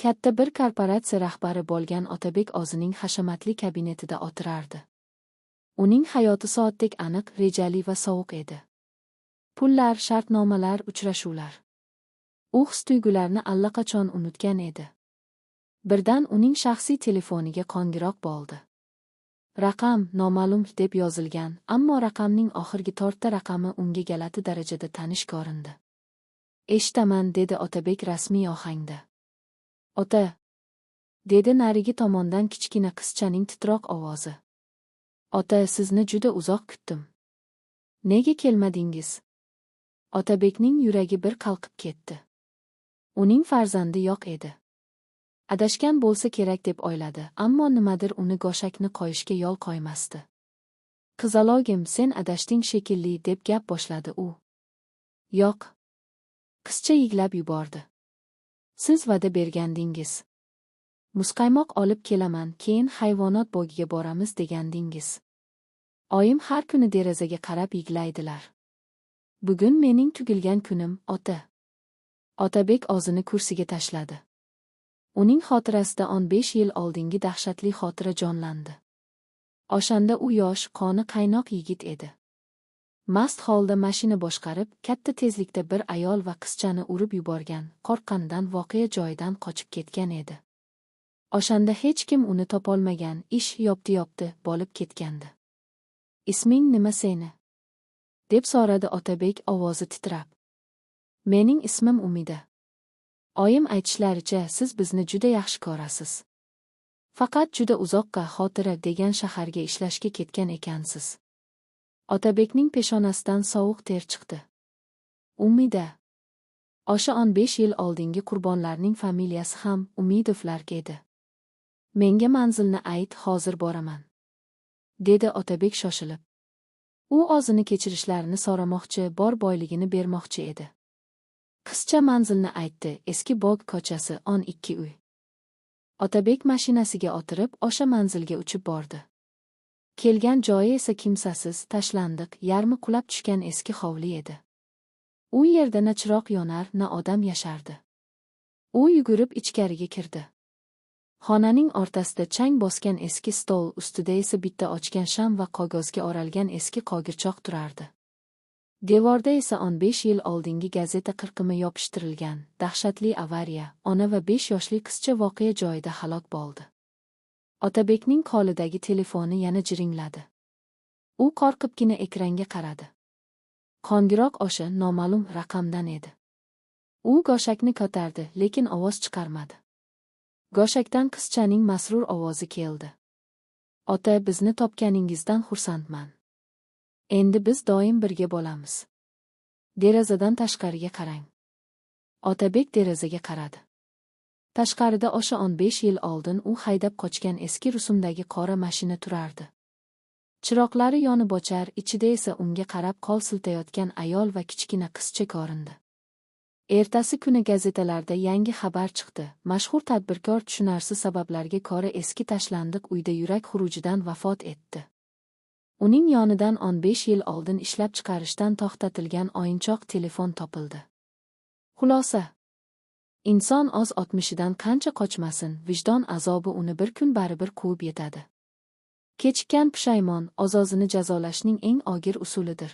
Katta bir korporatsiya rahbari bo'lgan Otabek o'zining hashamatli kabinetida o'tirardi. Uning hayoti soatdek aniq, rejali va sovuq edi. Pullar, shartnomalar, uchrashuvlar. U his-tuyg'ularni allaqachon unutgan edi. Birdan uning shaxsiy telefoniga qo'ng'iroq bo'ldi. Raqam noma'lum deb yozilgan, ammo raqamning oxirgi to'rtta raqami unga g'alati darajada tanish ko'rindi. "Eshitaman", dedi Otabek rasmiy ohangda. "Ota", dedi narigi tomondan kichkina qizchaning titroq ovozi. "Ota, sizni juda uzoq kutdim. Nega kelmadingiz?" Otabekning yuragi bir qalqib ketdi. Uning farzandi yo'q edi. Adashgan bo'lsa kerak deb o'yladi, ammo nimadir uni go'shakni qo'yishga yo'l qo'ymasdi. "Qizalogim, sen adashding shekilli", deb gap boshladi u. "Yo'q." Qizcha yig'lab yubordi. "Siz va'da bergandingiz. Muzqaymoq olib kelaman, keyin hayvonot bog'iga boramiz degandingiz. Oyim har kuni derazaga qarab yig'laydilar. Bugun mening tug'ilgan kunim, ota." Otabek o'zini kursiga tashladi. Uning xotirasida 15 yil oldingi dahshatli xotira jonlandi. O'shanda u yosh, qoni qaynoq yigit edi. Mast holda mashina boshqarib, katta tezlikda bir ayol va qizchani urib yuborgan, qo'rqqanidan voqea joyidan qochib ketgan edi. O'shanda hech kim uni topolmagan, ish yopdi-yopdi bo'lib ketgandi. "Isming nima seni?" deb so'radi Otabek ovozi titrab. "Mening ismim Umida. Oyim aytishlaricha, siz bizni juda yaxshi ko'rasiz. Faqat juda uzoqqa, Xotira degan shaharga ishlashga ketgan ekansiz." Otabekning peshonasidan sovuq ter chiqdi. Umida. O'sha 15 yil oldingi qurbonlarning familiyasi ham Umidovlar edi. "Menga manzilni ayt, hozir boraman", dedi Otabek shoshilib. U o'zini kechirishlarini so'ramoqchi, bor boyligini bermoqchi edi. Qizcha manzilni aytdi: Eski bog' ko'chasi, 12 uy. Otabek mashinasiga o'tirib, o'sha manzilga uchib bordi. Kelgan joyi esa kimsasiz, tashlandiq, yarmi qulab tushgan eski hovli edi. U yerda na chiroq yonar, na odam yashardi. U yugurib ichkariga kirdi. Xonaning o'rtasida chang bosgan eski stol ustida esa bitta o'chgan sham va qog'ozga o'ralgan eski qo'g'irchoq turardi. Devorda esa 15 yil oldingi gazeta qirqimi yopishtirilgan: "Dahshatli avariya, ona va 5 yoshli qizcha voqea joyida halok bo'ldi." Otabekning qo'lidagi telefoni yana jiringladi. U qo'rqibgina ekranga qaradi. Qo'ng'iroq o'sha noma'lum raqamdan edi. U go'shakni ko'tardi, lekin ovoz chiqarmadi. Go'shakdan qizchaning masrur ovozi keldi. "Ota, bizni topganingizdan xursandman. Endi biz doim birga bo'lamiz. Derazadan tashqariga qarang." Otabek derazaga qaradi. Tashqarida o'sha 15 yil oldin u haydab qochgan eski rusumdagi qora mashina turardi. Chiroqlari yonib o'char, ichida esa unga qarab qo'l siltayotgan ayol va kichkina qizcha ko'rindi. Ertasi kuni gazetalarda yangi xabar chiqdi. Mashhur tadbirkor tushunarsiz sabablarga ko'ra eski tashlandiq uyda yurak xurujidan vafot etdi. Uning yonidan 15 yil oldin ishlab chiqarishdan to'xtatilgan o'yinchoq telefon topildi. Xulosa: Inson o'z o'tmishidan qancha qochmasin, vijdon azobi uni bir kun baribir quvib yetadi. Kechikkan pushaymon o'z-o'zini jazolashning eng og'ir usulidir.